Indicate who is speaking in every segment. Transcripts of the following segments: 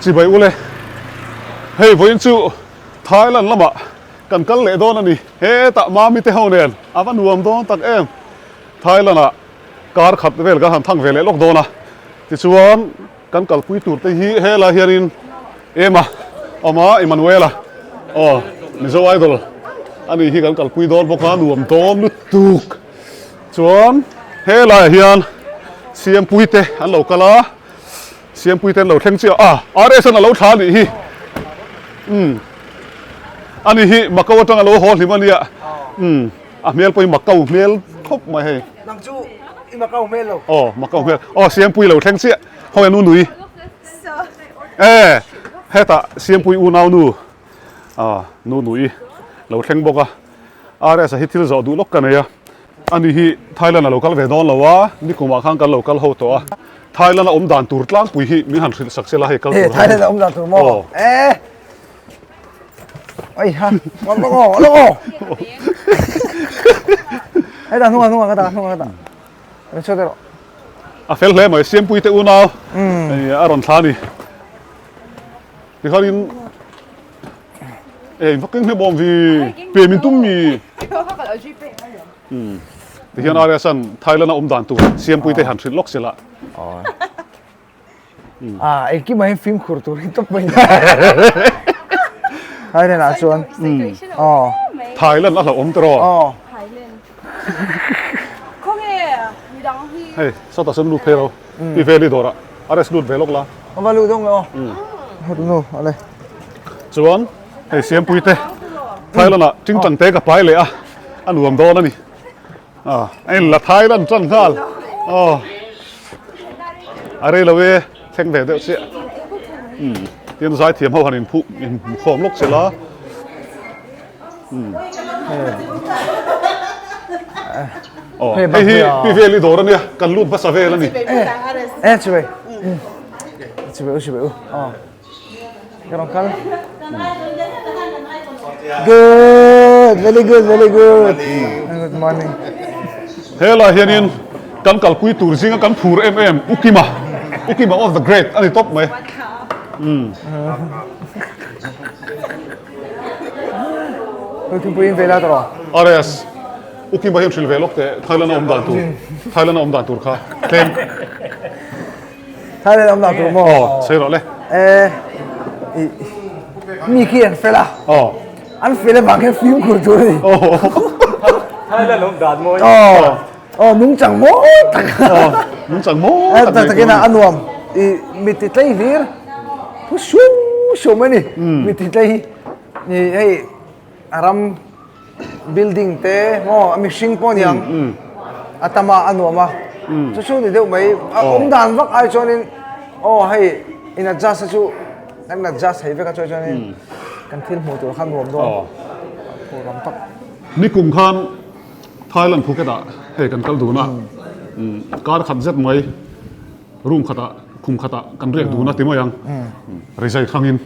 Speaker 1: Chibai ule, hei vawiin chu Thailand lamah kan kal leh dawn a ni. Hetah Mami te ho nen a va nuam dawn tak em. Thailand ah kar khat vel kan han thang ve leh lawk dawn a. Tichuan kan kalpui tur te hi helai hianin Ema awm a, Emmanuela aw Mizo Idol a nih hi kan kalpui dawn bawk a, nuam dawn lutuk. Chuan helaiah hian Siampui te an lo kal a, Siampui te an lo thleng chiah a, RS-an a lo thla a nih hi. Umm ani hi Macau atang a lo haw hlim a nia. Umm a hmel pawh hi Macau hmel khawp mai hei.
Speaker 2: Nang chu i Macau hmel lo.
Speaker 1: Aw Macau hmel. Aw Siampui lo thleng chiah. Hawi nu nui. E hetah Siampui unau nu ah nu nui lo thleng bawk a. RS-a hi thil zawh duh lawk ka nei a. Ani hi Thailand a lo kal ve dawn lo a, nikumah khan kan lo kal ho tawh a. Thailand a awm dan tur tlangpui hi min han hrilh sak sela hei kal tur ho.
Speaker 2: Thailand a awm dan tur maw? E. Oi ha, ngon lo ngo, lo ngo. Hei ta hnungah hnungah ka ta hnungah ka ta. Ka chhuat erawh.
Speaker 1: A fel hle mai, Siampui te unau a rawn thla a ni. Tikhanin e in va keng hle bawm vi pe min tum mi. Tihian RS-an Thailand a awm dan tur Siampui te han hrilh lawk sela.
Speaker 2: Ah, engkim ah hian fimkhur tur hi tawp mai. Thailand ah chuan. Aw.
Speaker 1: Thailand a hlauhawm tiraw?
Speaker 2: Aw.
Speaker 3: Thailand. Khawnge midang hi.
Speaker 1: Hei, sawtah sawn lut phei ro. I veli dawrah RS lut ve lawk la.
Speaker 2: A va lut dawng aw. Hawt nu, ale.
Speaker 1: Chuan hei Siampui te Thailand ah tingtang te ka pai leh a, a nuam dawn a ni. A en la Thailand tan nghal. Aw. A rei lo e, thleng ve deuh chiah. Umm tin zaithiam ho han inphuh inkhawm lawk sela. Umm. Aw hei hi pi vel i dawr a nia, kan lut hmasa vel a ni.
Speaker 2: E chubei. Chubei u chubei u. Aw. Ka rawn kal. Good, very good, very good. Good morning.
Speaker 1: Helai hianin kan kalpui tur zinga kan phur em em Ukima, Ukima of the Great a ni tawp mai. Umm.
Speaker 2: Thingpui in ve la tawh.
Speaker 1: RS, Ukima hian hrilh ve lawk teh Thailand a awm dan tur, Thailand a awm dan tur kha tlem.
Speaker 2: Thailand awm dan tur maw?
Speaker 1: Aw, sawi rawh le.
Speaker 2: Eh, mi khi an fel a.
Speaker 1: Aw.
Speaker 2: An fel avang hian fimkhur tur a ni.
Speaker 1: Aw.
Speaker 4: Thailand awm dan mawi.
Speaker 2: Aw, aw nungchang mawi tak.
Speaker 1: Aw, nungchang mawi
Speaker 2: tak. Tak takin a nuam. I mit ti tlei hlir. Phu sum sum a ni. Mit ti tlei hi. Ni hei a ram building te maw a mihring pawh niang a tam a a nuam a chu chu ni deuh mai a awm dan vak ai chuanin aw hei in adjust te chu kan in adjust thei vek a chuai chuanin kan thil hmuh tur kha nuam dawn phur ang tak.
Speaker 1: Nikum khan Thailand Phuket ah hei kan kal dun a kar khat zet mai room khatah khum khatah kan riak dun a ti mai ang rizai hrangin.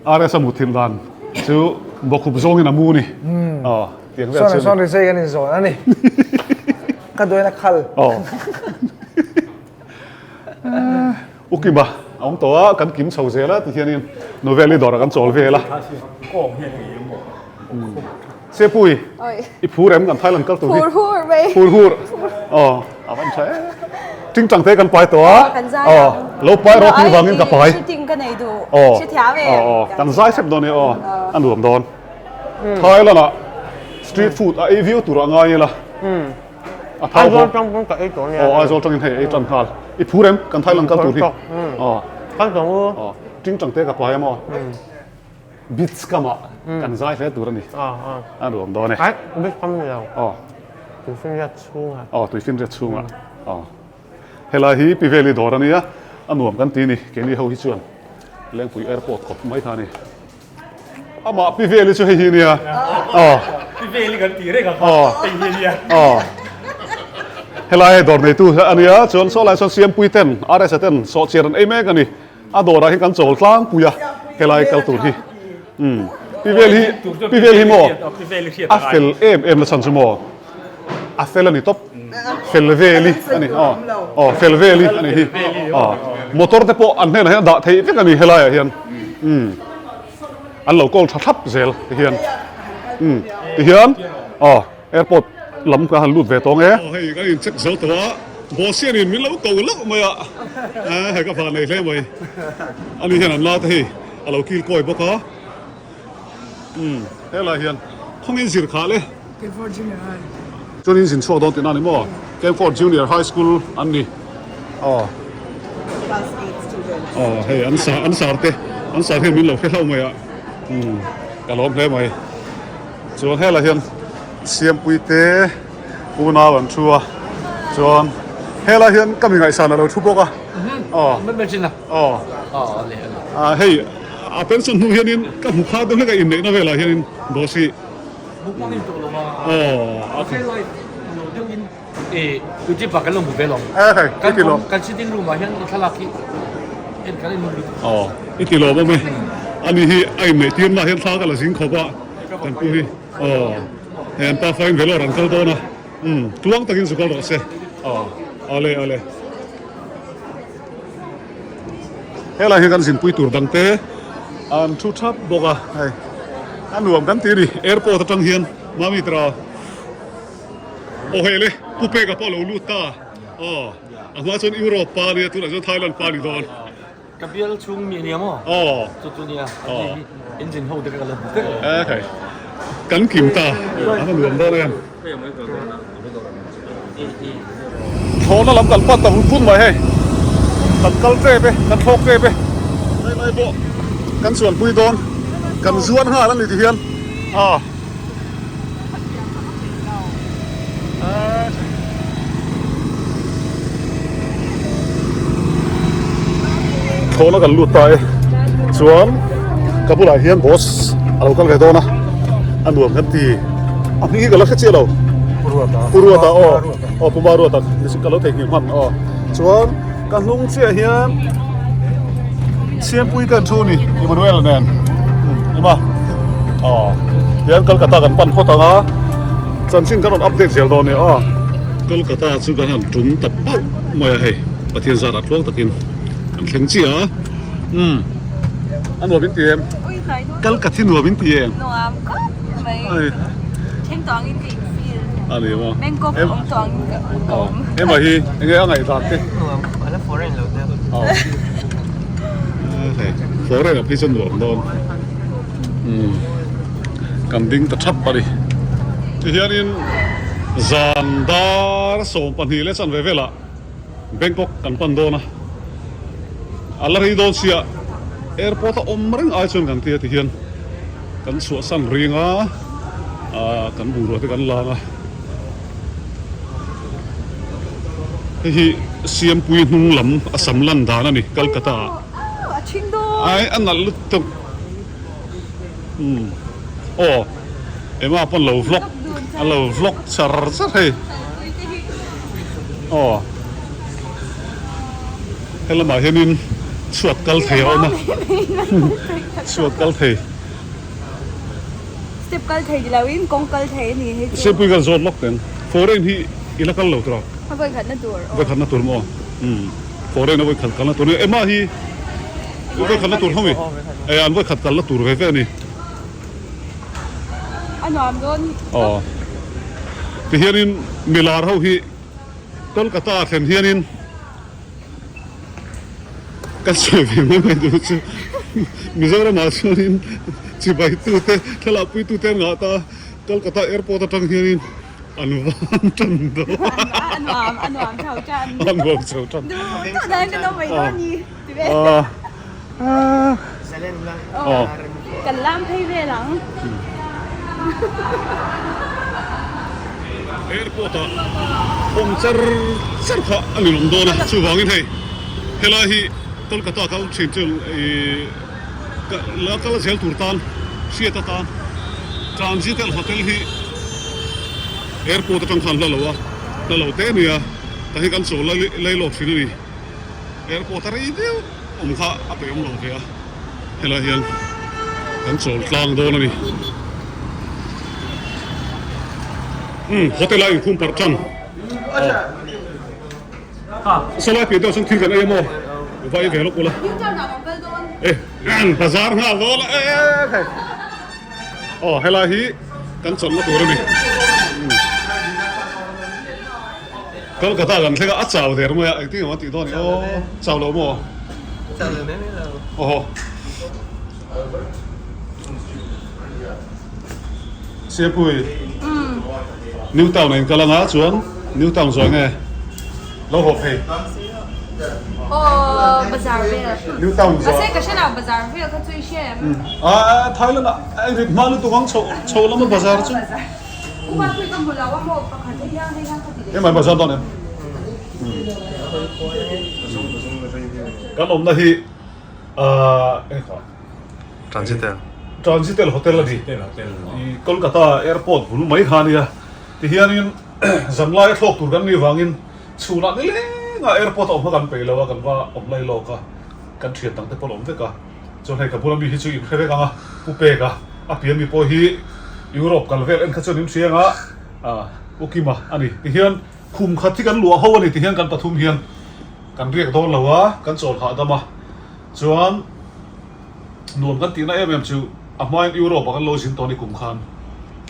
Speaker 1: RS a muthilh dan chu bawkhup zawngin a mu ni. Aw, tiang vel chu.
Speaker 2: Sawn sawn rizai kan inzawn a ni. Ka duain a khal.
Speaker 1: Aw. Ukima a awm tawh a, kan kim chho zel a tihianin Novelli dawrah kan chawl vel a. Sepui, i phur em kan Thailand kal tur hi?
Speaker 3: Phur hur mai.
Speaker 1: Phur hur. Aw, a van tha e. Tingtang te kan pai tawh a.
Speaker 3: Kan zai
Speaker 1: ang. Aw, lo pai rawh tih vangin ka pai.
Speaker 3: Shooting ka nei duh.
Speaker 1: Aw.
Speaker 3: Hrethiam em?
Speaker 1: Aw, aw, kan zai hrep dawn e aw. A nuam dawn. Thailand ah street food a ei viau tur a ngai ila. A thau bawk.
Speaker 4: Aizawl tang pawn ka ei tawh nia.
Speaker 1: Aw, Aizawl tangin hei ei tan nghal. I phur em? Kan Thailand kal tur hi. Aw.
Speaker 4: Kal tawh u.
Speaker 1: Aw, tingtang te ka pai a maw? Beach kam ah kan zai hle tur a ni. A nuam dawn e.
Speaker 4: Ai, beach kam ni lo.
Speaker 1: Aw.
Speaker 4: Tuifinriat chhungah.
Speaker 1: Aw, tuifinriat chhungah. Aw. Helai hi Pi Veli dawr a nia, a nuam kan ti ni, keini ho hi chuan Lengpui Airport khawp mai kha a ni. Amah Pi Veli chu hei hi nia. Aw.
Speaker 4: Pi Veli kan ti reng a kha, hei hi nia.
Speaker 1: Aw. Helai dawr neitu a nia, chuan saw lai sawn Siampui ten, RS-a ten sawhchiar an ei mek a ni. A dawrah hian kan chawl tlangpui a, helai kal tur hi. Umm pi vel hi pi vel hi maw a fel em em na chhan chu maw a fel a ni tawp fel veli a ni aw aw fel veli a ni hi Motor te pawh an hnenah hian dah theih vek a ni helaiah hian. Umm an lo call tha thlap zel ti hian. Umm ti hian aw airport lam ka han lut ve tawng e. Aw hei kan in check zo tawh a, boss hianin min lo ko loh mai a, hei ka van nei hle mai. Ani hian an la te hei a lo kil kawi bawk a. Umm helai hian khawngin zir khah le.
Speaker 5: Camford Junior High.
Speaker 1: Chuan in zin chhuak dawn tihna a ni maw? Camford Junior High School an ni. Aw.
Speaker 6: Class 8 students.
Speaker 1: Aw hei an sar an sar te an sar hian min lo hre hlauh mai a. Umm ka lawm hle mai. Chuan helai hian Siampui te unau an thu a. Chuan helai hian ka mi ngaihsan a lo thu bawk a. Aw. Aw. Aw hei. A pension hnu hianin ka hmu kha deuh hlek a inneihna velah hianin boss hi aw a aw i ti lawm awm e ani hi a inneih tirna ah hian thla ka la zing khawp a kan pu hi aw hei an pafa in velawr an kal dawn a umm tluang takin zu kal rawh se aw ale ale. Helai hi kan zinpui tur dang te an thu thap bawk a hei a nuam kan ti a ni airport atang hian mami tara aw hei le pu peka pawh a lo lut ta aw a hma chuan Europe pa ania tunah chuan Thailand pa a ni dawn.
Speaker 7: Ka bial chhung mi ania maw?
Speaker 1: Aw.
Speaker 7: Chu chu nia a ni hi engine ho te kha ka la hmu vek.
Speaker 1: E khai kan kim ta a va nuam dawn em. Thlawhna lam kan pan ta vut vut mai hei kan kal tep e kan thlawk tep e lai lai pawh kan chuan pui dawn kan zuan nghal a ni ti hian a Thlawhna kan lut ta e chuan ka bulah hian boss a lo kal ve dawn a a nuam kan ti a hming hi ka la hre chiah lo Pu Ruata aw aw Pu Maruata ka lo theihnghilh hman aw chuan ka hnung chiah hian Siampui te an thu ni Emmanuel nen ema aw tihian Kolkata kan pan phawt ang a chanchin kan rawn update zel dawn nia aw Kolkata chu kan han tum ta pauh mai a hei Pathian zarah tluang takin kan thleng chiah a umm a nuam in ti em Kolkata hi nuam in ti em
Speaker 3: nuam khawp mai thleng tawh angin ka in feel
Speaker 1: a ni maw
Speaker 3: Bangkok awm tawh angin ka awm
Speaker 1: ema hi enge a ngaihdan te
Speaker 4: nuam a la foreign lo deuh
Speaker 1: hei foreign ah phei chuan nuam dawn umm kan ding ta thap a ni tihianin zan dar 12 leh chanve velah Bangkok kan pan dawn a a la rei dawn sia airport a awm reng ai chuan kan tia tihian kan chhuahsan ring a ah kan bungrua te kan lang a hei hi Siampui hnung lam a sam lan dan a ni Calcutta ah ai a nalh lutuk umm aw Emma pawn lo vlog a lo vlog char char hei aw helamah hianin chhuat kal thei a awm a chhuat kal thei
Speaker 3: step kal thei ni loin kawng kal thei a ni hei chu
Speaker 1: Siampui kal zawt lawk teng foreign hi i la kal lo tawh
Speaker 3: a vawikhatna tur aw
Speaker 1: vawikhatna tur maw umm foreign a vawikhat kalna tur Emma hi vawikhatna tur ho mi eh an vawikhat kalna tur ve ve a ni.
Speaker 3: A nuam dawn.
Speaker 1: Aw. Tihianin milar ho hi Kolkata ah thlen hianin kan sawi ve mai mai duh chu Mizoram ah chuanin chibai tute thlalak pui tute an ngah ta a Kolkata airport atang hianin an van tan dawn.
Speaker 3: A nuam a nuam chho tan.
Speaker 1: A nuam chho tan.
Speaker 3: Duh duh dan kan awm mai dawn ni. Ti ve.
Speaker 1: Aw.
Speaker 3: Kan lam phei vel ang.
Speaker 1: Airport ah awm char char kha a ni lawm dawn a chuvangin hei helai hi Kolkata kal thin chu ih la kal zel tur tan hriat atan Transitel Hotel hi airport atang khan hla lo a hla lo te a nia tah hi kan chaw lei lawk thin a ni airport a rei deuh. Awm kha a pe awm lo ve a, helai hian kan chawl tlang dawn a ni. Umm hotel a inkhum parh tan. Aw. Sawlai piah deuh ah sawn thil kan ei a maw? Va ei ve lawk ula. E bazar nghal dawn a e khai. Aw helai hi kan chawlhna tur a ni. Kolkata kan thleng a, a chau der mai a, engtin nge maw an tih dawn ni aw, chau lo maw?
Speaker 4: Chau lo mai mai lo.
Speaker 1: Awhaw. Siapui, New Town ah in kal anga chuan New Town zawi nge lo haw phei.
Speaker 3: Aw bazar vel.
Speaker 1: New Town zawi.
Speaker 3: Mahse ka hre lo bazar vel kha chu i hre em?
Speaker 1: Ah Thailand ah a rit hma lutuk ang chho chho lama bazar chu.
Speaker 3: Upa pui ka hmu lo a maw pakhat hei hian hei hian ka ti leh.
Speaker 1: Hemai bazar dawn em? Kan awmna hi ah eng kha.
Speaker 5: Transitel.
Speaker 1: Transitel Hotel a ni. I Kolkata airport bul mai kha a nia. Tihianin zanlai a thlawk tur kan nih vangin chhunah nilenga airport a awm kha kan peih lo a, kan va awm lai lawk a, kan thian dang te pawh an awm vek a. Chuan hei ka bula mi hi chu inhre vek ang a, Pu Peka a pian mi pawh hi Europe kal vel en kha chuan inhria ang a, U Kima a ni. Tihian khum khat hi kan luah ho a ni tihian kan pathum hian kan riak dawn lo a, kan chawl hahdam a. Chuan nuam kan tihna em em chu a hmain Europe ah kan lo zin tawh ni kum khan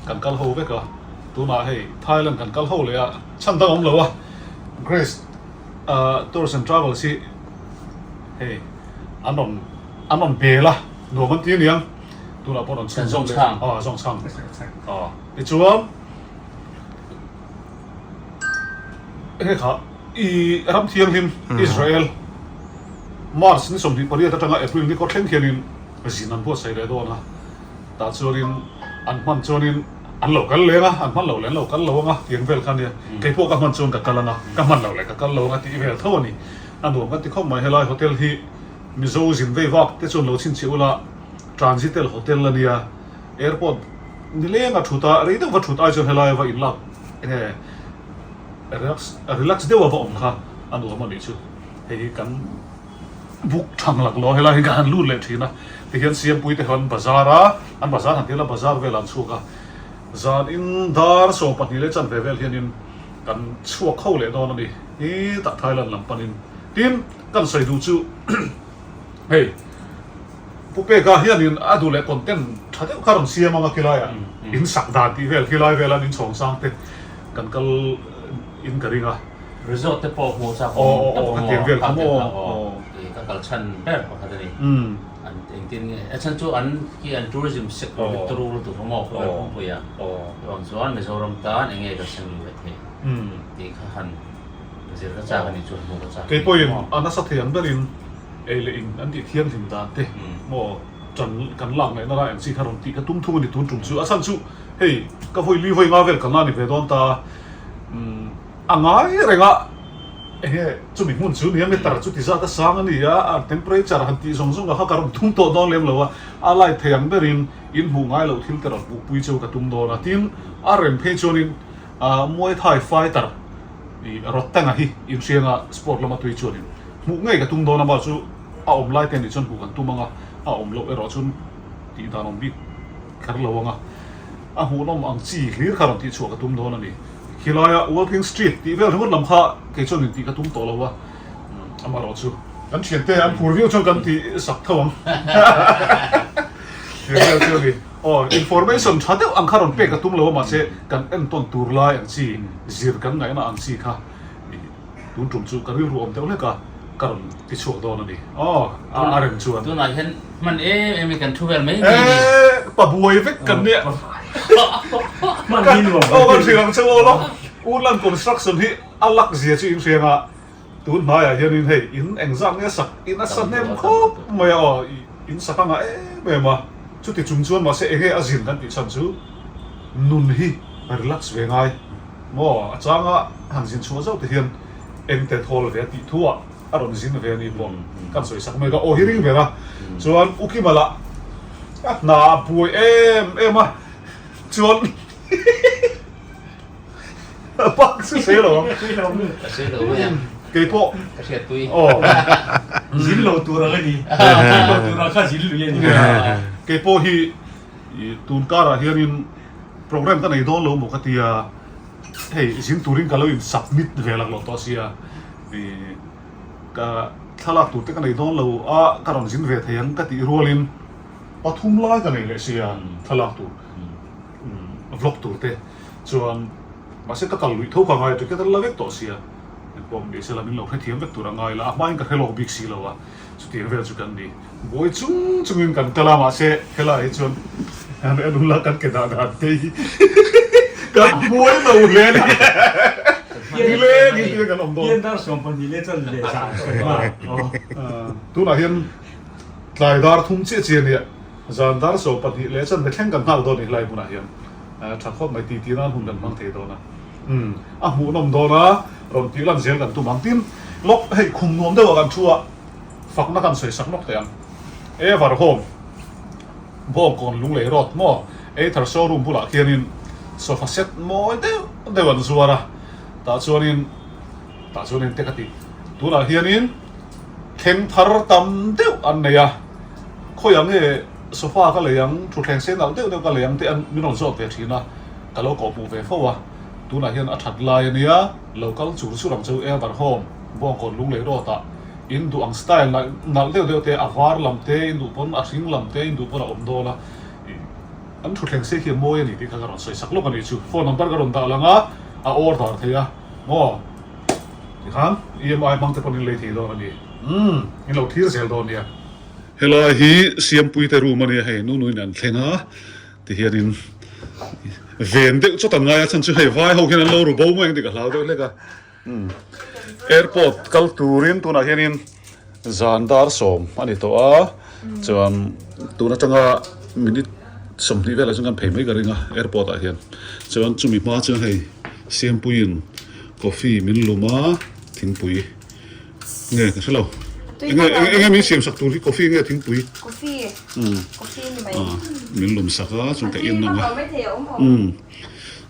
Speaker 1: kan kal ho vek a, tunah hei Thailand kan kal ho leh a, chhan dang awm lo a, Grace Tours and Travels hi hei an rawn an rawn bel a, nuam an ti aniang tunah pawh rawn chhunzawm leh a, zawng chhang a, tichuan hei kha i ram thianghlim Israel March ni 28 atanga April ni kawt thleng hianin zin an buatsaih leh dawn a, tah chuanin an hman chuanin an lo kal leng a, an hman loh leh an lo kal lo anga tiang vel kha ania, keipawh ka hman chuan ka kal anga, ka hman loh leh ka kal lo anga tih vel tho a ni. A nuam kan ti khawp mai, helai hotel hi Mizo zin vei vak te chuan lo chhinchhiah ula Transitel Hotel a nia, airport nileng a thut a, rei deuh va thut ai chuan helai va inlak enge relax relax deuh a va awm kha a nuam a nih chu. Hei hi kan buk thang lak lo a, helai hi kan han lut leh thin a, tihian Siampui te khan bazar a, an bazar han tir a, bazar velah an chhuak a, zan in dar 12 leh chanve vel hianin kan chhuak ho leh dawn a ni, hetah Thailand lam panin. Tin, kan sawi duh chu hei Pu Peka hianin a duh leh content tha deuh kha rawn siam ang a khilaiah in sak dan tih vel khilai vela in chhawng sang te kan kal in ka ring a.
Speaker 8: Resort te pawh hmuh chak
Speaker 1: awm tak maw? Tiang vel kha maw?
Speaker 8: Ka kal chhan ber pakhat a ni. An engtin nge a chhan chu an khi an tourism sector hi turu lutuk a maw khawvel pumpui a. Chuvang chuan Mizoram tan eng nge kan seng luh ve theih tih kha han zir ka chak a ni chu han hmuh ka chak.
Speaker 1: Kei pawhin a nasa thei ang berin ei leh in an tih thianghlim dan te maw tan kan lak ngaihna lai ang chi kha rawn tih ka tum thung a ni tun tum chu. A chhan chu hei ka vawi li vawi nga vel kalna a ni ve dawn ta. A ngai reng a, enge chumi hmun chu nia meter chu ti zat a sang a ni a, a temperature han tih zawng zawng a kha ka rawn tum tawh dawn lem lo a, a light thei ang berin in hmuh ngai loh thil te rawn hmuh pui chu ka tum dawn a, tin a rem phei chuanin Muay Thai fighter ih Rawttenga hi inhrianga sport lama tui chuanin hmuh ngei ka tum dawn a, mah chu a awm lai te nih chuan hmuh kan tum ang a, a awm loh erawh chuan tih dan awm bik kher lo ang a, a hmuhnawm ang chi hlir kha rawn tih chhuah ka tum dawn a ni. Khilaia Walking Street tih vel ringawt lam kha kei chuan intih ka tum tawh lo a, amaherawh chu kan thiante an phur viau chuan kan tih sak tho ang. Tih vel chu a ni. Aw, information tha deuh ang kha rawn pek ka tum lo a, mahse kan entawn tur lai ang chi, zir kan ngaihna ang chi kha tun tum chu ka rilru awm deuh hlek a, ka rawn ti chhuak dawn a ni. Aw, a rem chuan.
Speaker 8: Tunah hian Hman em em in kan thu vel mai mai ni.
Speaker 1: Eee pa buai vek kan nia.
Speaker 7: Hman hi nuam.
Speaker 1: Aw kan hria ang che aw lo. Urlan construction hi a lak zia chu in hria anga tun hnaiah hianin hei in engzat nge sak in a sa hnem khawp mai a aw in sak anga em em a chuti chung chuan mahse enge a zin kan tih chhan chu nun hi relax ve ngai maw a changa han zin chhuah zauh te hian engte thawl ve a tih thu ah a rawn zin ve a ni pawh kan sawi sak mek a, aw hi ring ber a, chuan U Kima lah a hna a buai em em a, chuan a bak chu sawi lo ang,
Speaker 8: ka sawi lo mai ang,
Speaker 1: kei pawh
Speaker 8: ka hriatpui,
Speaker 1: aw
Speaker 7: zin lo tur ang a ni, zin lo tur ang kha zin lui a ni,
Speaker 1: kei pawh hi tun karah hianin program ka nei dawn lo maw ka tia, hei zin turin ka lo in submit ve lak lo tawh sia. Ih ka thlalak tur te ka nei dawn lo a, ka rawn zin ve thei ang ka tih rualin pathum lai ka nei leh sia thlalak tur vlog tur te chuan mahse ka kal luih tho ka ngai a ticket a la vek tawh sia engpawh ni sela min lo hrethiam vek tur a ngai la a hmain ka hre lawk bik si lo a chutiang vel chu kan ni buai chung chungin kan kal a mahse helaiah hi chuan han en ula kan ke dah dan te hi kan buai lo hle a ni nileng in tia kan awm dawn.
Speaker 7: Hian dar 12 leh chuan leh zan sawi ma
Speaker 1: tunah hian tlai dar thum chiah chiah a nia zan dar 12 leh chuan thleng kan nghak dawn a ni helai hmunah hian tha khawp mai titi nan hun kan hmang thei dawn a umm a hmuhnawm dawn a rawn tih lan zel kan tum ang tin lawk hei khum nuam deuh ah kan thu a fakna kan sawi sak lawk teh ang ever home Bawngkawn Lunglei Road maw Ather showroom bulah khianin sofa set mawi deuh deuh an zuar a tah chuanin tah chuanin te ka ti tunah hianin thleng thar tam deuh an nei a khawiah nge sofa ka lei ang thutthleng sei nalh deuh deuh ka lei ang tih an min rawn zawt ve thin a ka lo kawhhmuh ve fo a tunah hian a that lai a nia lo kal chur chur ang chu ever home Bawngkawn Lunglei Road ah in duh ang style nalh nalh deuh deuh te a var lam te in duh pawn a hring lam te in duh pawn a awm dawn a ih an thutthleng sei khi a mawi a ni tih kha ka rawn sawi sak lawk a nih chu phone number ka rawn dah lang a a order thei a maw tikhan EMI hmang te pawn in lei thei dawn a ni umm in lo thlir zel dawn nia. Helai hi Siampui te room a nia hei Nunuin an thleng a tihianin ven deuh chawt an ngai a chhan chu hei vai ho hian an lo ru bo mai ang tih ka hlau deuh hlek a. Airport kal turin tunah hianin zan dar sawm a ni tawh a chuan tun atanga minute 20 velah chuan kan phei mai ka ring a airport ah hian chuan chumi hma chuan hei Siampuiin coffee min lum a thingpui nge ka hrelo enge enge min siam sak tur hi coffee nge thingpui
Speaker 3: coffee coffee ni mai
Speaker 1: min lum sak a chuan ka in ang a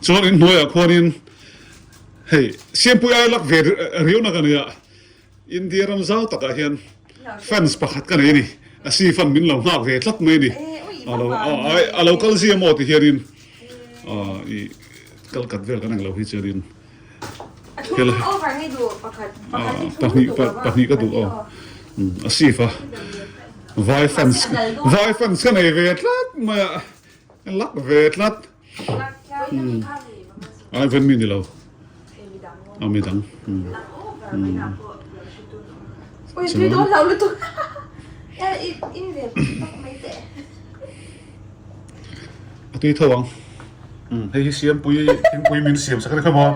Speaker 1: chuan inhnuaiah khuanin. Hei, Siampui ai lak ve riau na ka nei a, India ram zau takah hian fans pakhat ka nei a ni, a si fan min lo nghak ve tlat mai a ni, a lo a lo kal zia maw ti hianin i kal kat vel kan ang lo hi chuanin pahnih pahnih ka duh aw, a si fa vai fans vai fans ka nei ve tlat mai a, lak ve tlat. Ai ven mi ni lo. A mi dang.
Speaker 3: Ui tui dawn lo lutuk. In ve tak mai teh.
Speaker 1: A tui tho ang. Hei hi Siampui thingpui min siam sak a ni kha maw.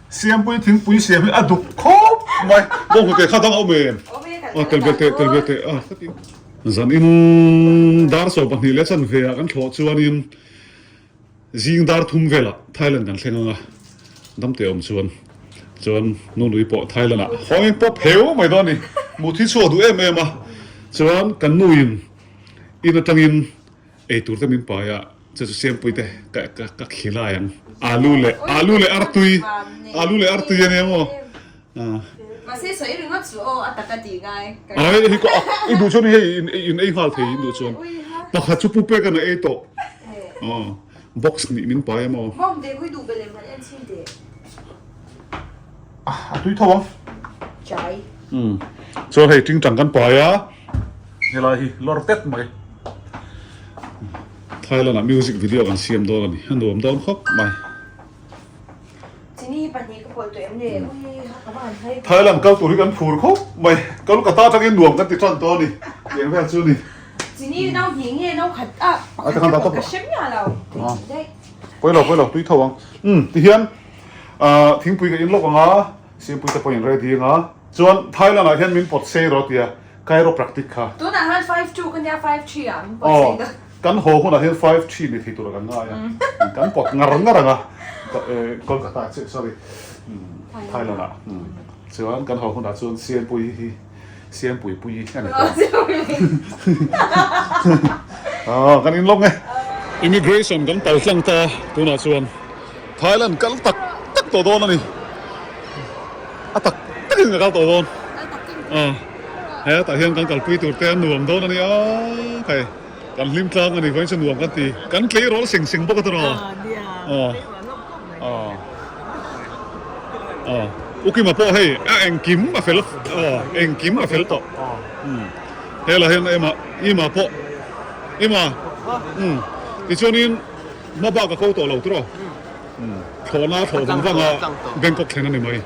Speaker 1: Siampui thingpui siam hi a duk khawp mai. Bawnghnute kha dang a awm em? Aw tel ve teh tel ve teh. Zan in dar 12 leh chanve ah kan thlawh chuanin zing dar thum velah Thailand kan thleng ang a, damte awm chuan chuan Nunui pawh Thailand ah hawngin pawp heu mai dawn a ni, mut hi chhuak duh em em a, chuan kan nuin in atangin eitur te min pai a, chu chu Siampui te ka ka ka khilai ang, alu leh alu leh artui alu leh artui a nia maw.
Speaker 3: Mahse sawi ringawt chu aw a tak a tih ngai.
Speaker 1: Ai hei ka i duh chuan hei in in ei nghal thei in duh chuan pakhat chu pu pek an a ei tawh aw box nih min pai emaw.
Speaker 3: Bawng te khawi duh belem han en chhin teh.
Speaker 1: A tui tho ang.
Speaker 3: Chai.
Speaker 1: Um chuan hei tingtang kan pai a helai hi lawr tet mai. Thailand ah music video kan siam dawn a ni a nuam dawn khawp mai. Thailand kal tur hi kan phur khawp mai, Kolkata atangin nuam kan ti tan tawh a ni, tiang vel chu a ni. Pawi lo, pawi lo, tui tho ang. Umm, tihian thingpui ka in lawk ang a, Siampui te pawh in ready ang a, chuan Thailand ah hian min pawt sei rawh tia chiropractic kha.
Speaker 3: Tunah hian 5-2 ka nia 5-3 ah min pawt sei dawn.
Speaker 1: Kan haw hunah hian 5-3 ni thei tura kan ngai a, kan pawt ngar ngar ang a, Kolkata chiah sorry Thailand ah chuan kan haw hunah chuan Siampui hi Siampui pui a ni tawh ang. Kan inlawk e. Immigration kan pal tlang ta tunah chuan Thailand kal tak tak tawh dawn a ni. A tak takin ka kal tawh dawn. Hetah hian kan kalpui tur te an nuam dawn a nia hei kan hlim tlang a ni vawiin chu nuam kan ti kan tleirawl seng seng bawk a tawh aw aw aw. Ukima pawh hei a engkim a fel aw engkim a fel tawh helah hian ema ima pawh ima umm tichuanin hma bak a ko tawh lo tiraw thlawhna thlawh vang vang a Bangkok thlen a ni mai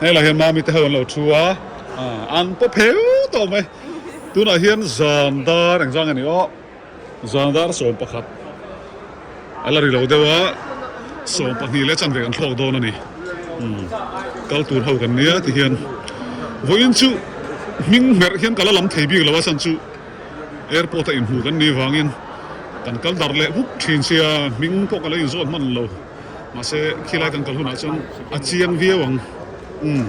Speaker 1: helah hian mami te ho an lo thu a an paw pheu tawh mai tunah hian zan dar engzang a ni aw. Zan dar 11 a la ri lo deuh a, 12 leh chanve kan thlawk dawn a ni. Umm kal tur ho kan nia ti hian vawiin chu hming hmerh hian ka la lam thei bik lo a chhan chu airport a inhmuh kan nih vangin kan kal darh leh vuk thin sia hming pawh ka la inzawt hman lo mahse khilai kan kal hunah chuan a chiang viau ang umm.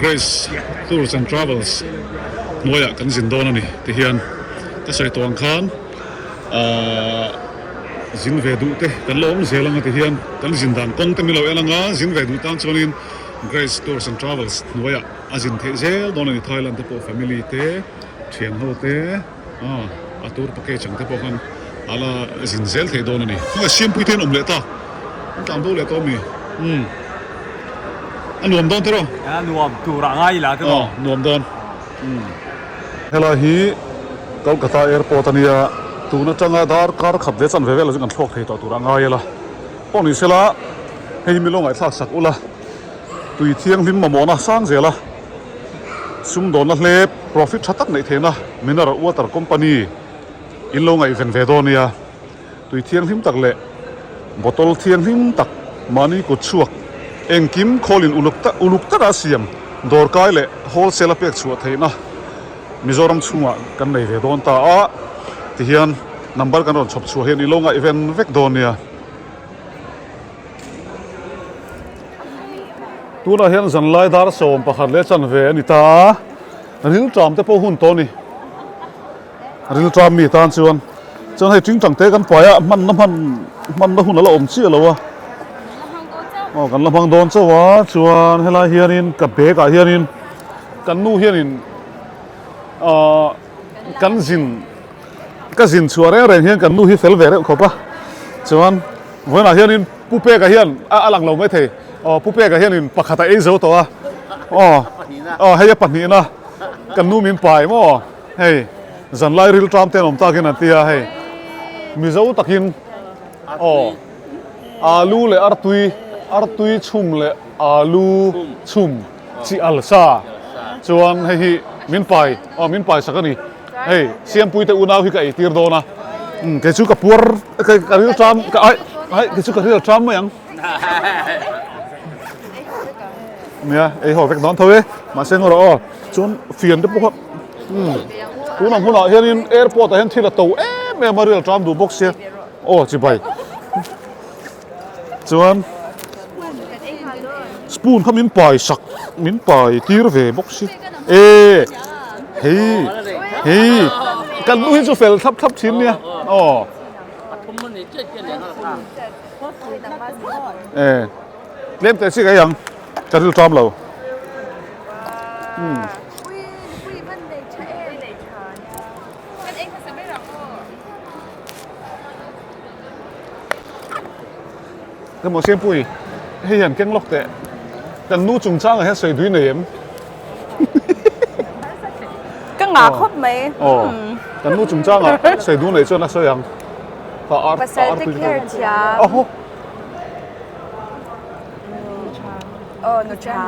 Speaker 1: Grace Tours and Travels hnuaiah kan zin dawn a ni ti hian ka sawi tawh ang khan ahh zin ve duh te kan la awm zel ang a ti hian kan zin dan kawng te min lo en ang a zin ve duh tan chuanin Grace Tours and Travels hnuaiah a zin theih zel dawn a ni Thailand te pawh family te thian ho te. Aw, a tur package ang te pawh khan a la zin zel thei dawn a ni. Khawngaih Siampui te an awm leh ta. An tlan bo leh tawh a mi? Umm. A nuam dawn tiraw?
Speaker 7: A nuam tur a ngai ila tiraw?
Speaker 1: Aw, nuam dawn. Umm. Helai hi Kolkata Airport a nia, tun atanga darkar khat ve chanve velah chu kan thlawk thei tawh tur a ngai ila. Pawh ni sela, hei hi milo ngaihthlak sak ula, tui thianghlim mamawhna sang zel a. Sumdawnna hlep profit tha tak neih theihna Mineral Water Company in lo ngaihven ve dawn nia. Tui thianghlim tak leh bottle thianghlim tak mahni kut chhuak engkim khawlin uluk tak uluk taka siam dawrkai leh wholesale a pek chhuah theihna Mizoram chhungah kan nei ve dawn ta a tihian number kan rawn chhawp chhuah hian in lo ngaihven vek dawn nia. Tunah hian zanlai dar 11 leh chanve a ni ta a, rilṭam te pawh hun tawh a ni. Rilṭam mi tan chuan chuan hei ṭingṭang te kan pai a, hmanna hman hmanna hun a la awm chiah lo a. Aw kan la hmang dawn chauh a, chuan helai hianin ka bag ah hianin kan nu hianin ahh kan zin ka zin chhuah reng reng hian kan nu hi fel ve reuh khawp a, chuan vawiinah hianin Pu Peka hian a lang lo maithei aw Pu Peka hianin pakhat a ei zo tawh a aw aw hei a pahnihna kan nu min pai maw hei zanlai rilṭam te an awm takin an ti a hei Mizo takin aw alu leh artui artui chhum leh alu chhum chi alsa chuan hei hi min pai aw min pai sak a ni hei Siampui te unau hi ka eitir dawn a umm kei chu ka puar ka ril ṭam ka ai ai kei chu ka ril ṭam mai ang nia ei haw vek dawn tho e mahse ngaw rawh aw chuan fian te pawh kha umm tunah hmunah hianin airport ah hian thil a to em em a ril ṭam duh bawk sia aw chibai. Chuan spoon kha min pai sak min pai tir ve bawk si e hei hei kan nu hi chu fel thlap thlap thin nia aw e tlem teh chiah ka ei ang ka ril ṭam lo umm. Emaw Siampui, hei hian keng lawk teh. Kan nu chungchangah hian sawi dui nei em?
Speaker 3: Ka ngah khawp mai.
Speaker 1: Aw, kan nu chungchangah sawi du nei chuan a sawi ang. Ka ar
Speaker 3: Pasal te kher thiam.
Speaker 1: Aho.
Speaker 3: Aw, nu tha.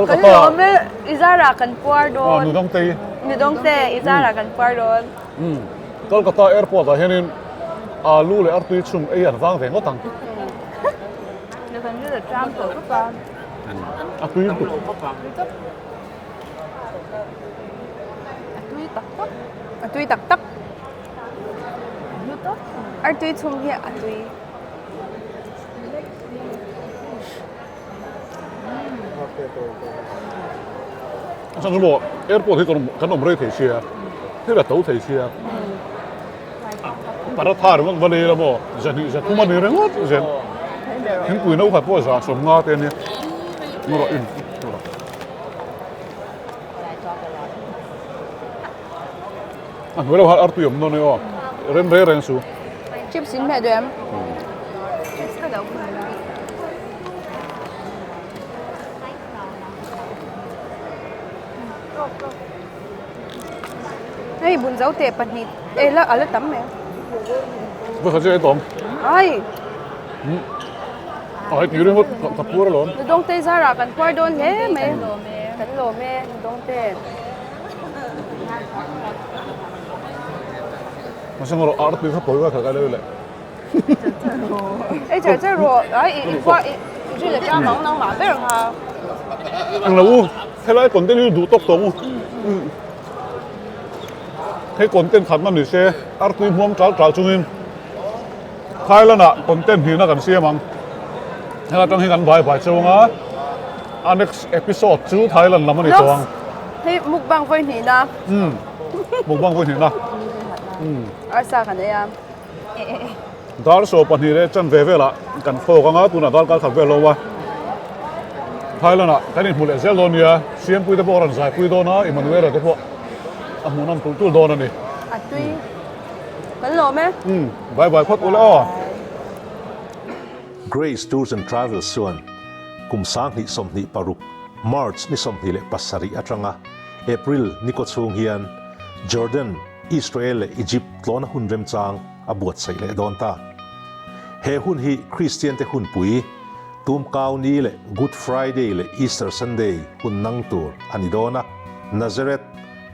Speaker 3: Kan lawm e, i zarah kan puar dawn.
Speaker 1: Aw, nu dawngte.
Speaker 3: Nu dawngte, i zarah kan puar dawn.
Speaker 1: Umm Kolkata airport ah hianin alu leh artui chhum ei an vang ve ngawt ang. A tui lutuk.
Speaker 3: A tui tak tak. A tui tak tak. Artui chhum hi a tui.
Speaker 1: A chhan chu maw airport hi kan awm rei thei sia thil a to thei sia paratha ringawt va nei la maw zahnih zathum a ni ringawt zel thingpui no khat pawh za 50 te ania ngaw rawh in ngaw rawh a hnuai lo har artui awm dawn e aw. Rem reng reng su.
Speaker 3: Chips in hmeh duh em? Chips ka lo hmu la. Hei bun zo teh pahnih ei la a la tam mai.
Speaker 1: Vawi khat chiah ei tawm.
Speaker 3: Ai.
Speaker 1: Ai tih ringawt ka puar alawm.
Speaker 3: Nudawngte zarah kan puar dawn hle mai. Kan lawm e Nudawngte.
Speaker 1: Mahse ngarawh ar tui kha pawi kha ka leu leh.
Speaker 3: Ei char char rawh ai i puar i ri leh tlang ang nangmah ber kha.
Speaker 1: Ang lo u helai content hi duh tawk tawh ang u. Hei content khat man ni se ar tui hmuam tal tal chungin Thailand ah content hnihna kan siam ang. Heng atang hi kan vai vai cheu anga a next episode chu Thailand lam a ni tawh ang.
Speaker 3: Hei mukbang vawi hnihna.
Speaker 1: Umm mukbang vawi hnihna.
Speaker 3: Umm. Arsa kan ei a.
Speaker 1: Dar 12 leh chanve velah kan fawk anga tunah dar kal khat vel lo a. Thailand ah kan inhmu leh zel dawn nia Siampuii te pawh a rawn zaipui dawn a Emmanuela te pawh a hmuhnawm tulh tulh dawn a ni.
Speaker 3: A tui. Kan lawm e.
Speaker 1: Umm bye bye phawt ula aw.
Speaker 5: Grace Tours and Travels chuan kum 2026 March ni 27 atanga April ni kaw chhung hian Jordan, Israel leh Egypt tlawna hun remchang a buatsaih leh dawn ta. He hun hi Kristiante hunpui, Tumkau Ni leh Good Friday leh Easter Sunday hun nang tur a ni dawn a, Nazareth,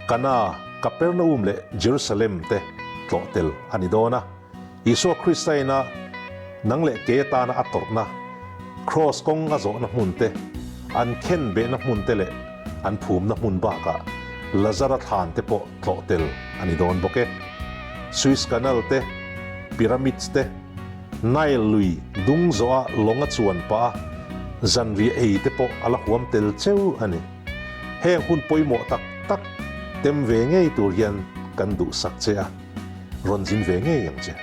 Speaker 5: Kana, Kapernaum leh Jerusalem te tlawh tel a ni dawn a. Isua Krista ina nang leh ke atana a tawrhna, Kraws kawng a zawhna hmun te, an khen behna hmun te leh an phumna hmun bakah Lazara thlan te pawh tlawh tel a ni dawn bawk e. Suez Canal te, Pyramids te, Nile lui dung zawha lawng a chuan pah a, zanriah ei te pawh a la huam tel cheu a ni. Heng hun pawimawh tak tak tem ve ngei tur hian kan duhsak che a, rawn zin ve ngei ang che.